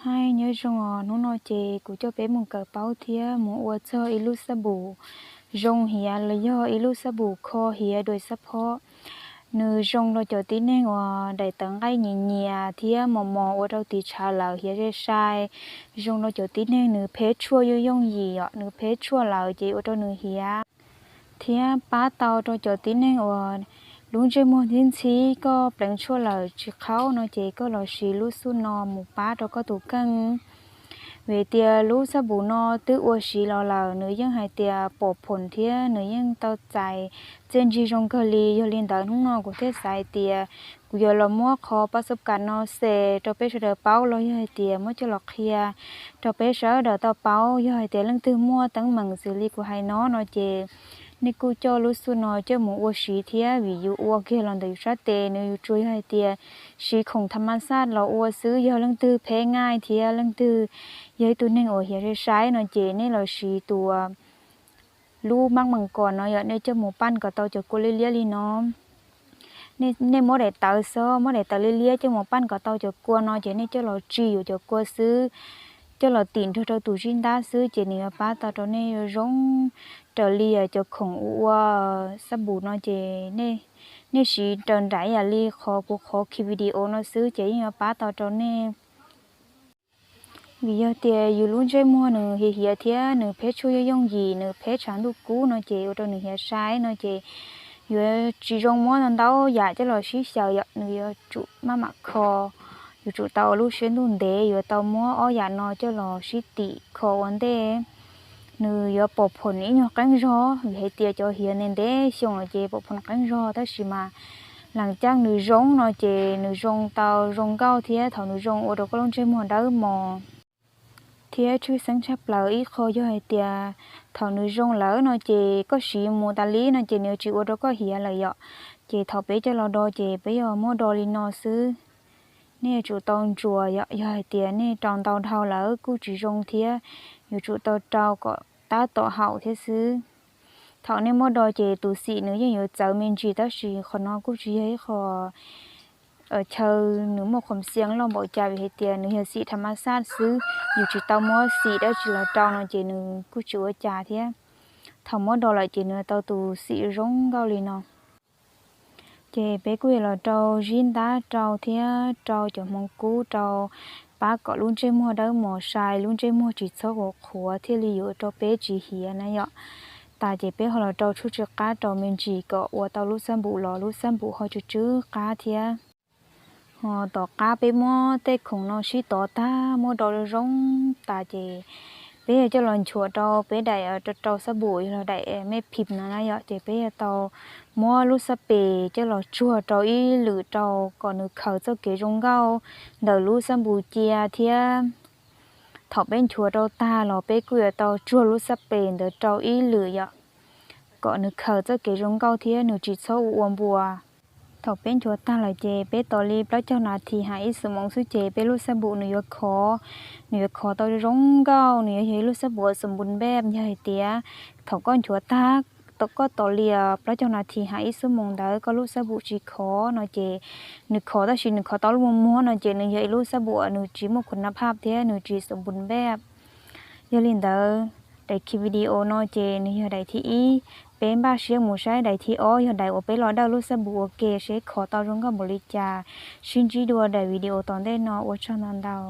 Hais nyob zoo os, hnub no ces kuv coj peb mus kawm paub thiab mus ua txog ib lub xab npum zoo hiav los yog ib lub xab npum kho hiav dua xab phob. Nws zoo rau cov tib neeg uas daim tawv nqaij nyias nyias thiab mos mos ua rau tiv tshav lawm hiav sai sai. Zoo rau cov tib neeg nws pheb tshuaj yooj yooj yim os, nws pheb tshuaj lawm ces ua rau nws hiav. Thiab pab tau rau cov tib neeg uas lub ntsej muag ntxhib ntxhib, koj pleev tshuaj lawm tsis qhaub no ces koj los siv lub xub no mus pab rau koj tus kheej. Vim tias lub xab npum no twb ua siv los lawm, nws yeej hais tias pom phoom thiab nws yeej tau txais txiaj ntsig zoo kawg li. Yog li ntawd hnub no kuv thiaj xav hais tias kuv yuav los muab qhov pas xub kam no xes rau peb sawv daws paub los yog hais tias muab coj los qhia rau peb sawv daws tau paub. Yog hais tias leej twg muaj teeb meem xws li kuv hais no no ces nej kuj coj lub xub no coj mus ua siv thiab, vim yus ua kiag los ntawm yus sab tes, nws yus tsuas yog hais tias siv khoom tham mas xaj los ua xwb. Yog leej twg pheb nqaij thiab leej twg yog ib tug neeg uas hiav sai sai no ces nej los siv tus lub mab mees kom no yom, nej coj mus paj kom tau cov kua liab liab li no. Nej muab daim tawv xwb, muab daim tawv liab liab coj mus paj kom tau cov kua no ces nej coj los tsim yuav cov kua xwb, coj los tim nrog rau tus zib ntab xwb ces nws yuav pab tau rau nej zoo raws li cov khoom ua xab npum no ces nej siv raws nraim ib yam li qhov kuv qhov khi video no xwb ces yeej yuav pab tau rau nej. Vim yog tias yus lub ntsej muag nws hiav hiav thiab nws pheb tshuaj yooj yooj yim, nws pheb tshav ntuj kub no ces ua rau nws hiav sai no ces yuav tsis zoo muab ntau ntau yam coj los sib xyaw yom, nws yuav tsum maj mam kho, yuav tsum tau lub siab ntuj ntev, yuav tau muab ob yam no coj los sib tim kho ua ntej. Nws yuav pom phoom ib nyuag qeeb zog, vim hais tias cov hiav ntev ntev xyoo lawm ces pom phoom qeeb zog, tab sis mas lees caaj nws zoo no ces nws zoo tau zoo nkauj thiab thaum nws zoo ua rau koj lub ntsej muag dawb mos thiab tshwj xeeb tshaj plaws ib qho yog hais tias thaum nws zoo lawm no ces koj siv mus tas li no ces nws yuav tsis ua rau koj hiav lawm yom. Ces thaum peb coj los do ces peb yuav muab do li no xwb. Nej yuav tsum tau ntsuas yom, yog hais tias nej rau ntau dhau lawm kuj tsis zoo thiab, yuav tsum tau rau kom tab tom haum thiab xwb. Thaum nej muab do ces tus xim nws yeej yuav txawv me ntsis, tab sis qhov no kuj tsis yog ib qho chaw nws muaj khoom xiav loj npaum cas, vim hais tias nws yog xim tham mas xaj xwb, yus tsis tau muab xim dab tsi los rau no ces nws kuj tsis ua cas thiab. Thaum muab do lawm ces nws tau tus xim zoo nkauj li no. Ces peb kuj yuav los rau zib ntab rau thiab rau cov hmoov kub rau, pab kom lub ntsej muag dawb mos sai, lub ntsej muag tsis txhob qhuav qhuav thiaj li yuav rau peb tsis hiav na yom. Tas ces peb ho los rau tshuaj tsw qab rau me ntsis kom ua tau lub xab npum los lub xab npum ho tsw tsw qab thiab. Ho tom qab peb muab tej khoom no sib tov tag muab do zoo tas ces peb yuav coj los nchuav rau peb daim rau rau xab npum yog los daim me phim no na yom, ces peb yuav tau muab lub xab pes coj los tsuag rau ib lwm rau kom nws khaws txoj kev zoo nkauj ntawm lub xab npum cia thiab. Thaum peb nchuav rau tag los peb kuj yuav tau tsuag lub xab pes ntawd rau ib lwm yom, kom nws khaws txoj kev zoo nkauj thiab nws tsis txhob ua ua npua. Thaum peb nchuav tag lawm ces peb tos li plaub caug nas this hais ib xuab moos xwb ces peb lub xab npum nws yuav khov, nws yuav khov tau zoo nkauj, nws yuav yog ib lub xab npum xam npus npej. Yog hais tias thaum koj nchuav tag, koj tos li plaub caug nas this hais ib xuab moos ntawd koj lub xab npum tsis khov no ces, nws khov tab sis nws khov tau lub muag muag no ces nws yog ib lub xab npum nws tsis muaj khun na phaj thiab nws tsis xam npus npej. Yog li ntawd, daim khi video no ces nws yog daim thib ib. Peb npaj siab mus saib daim thib ob, yog daim uas peb los dawj lub xab npum ua ke seb khov tau zoo nkauj npaum li cas. Sib ntsib dua daim video tom ntej no, ua tsaug ntau ntau.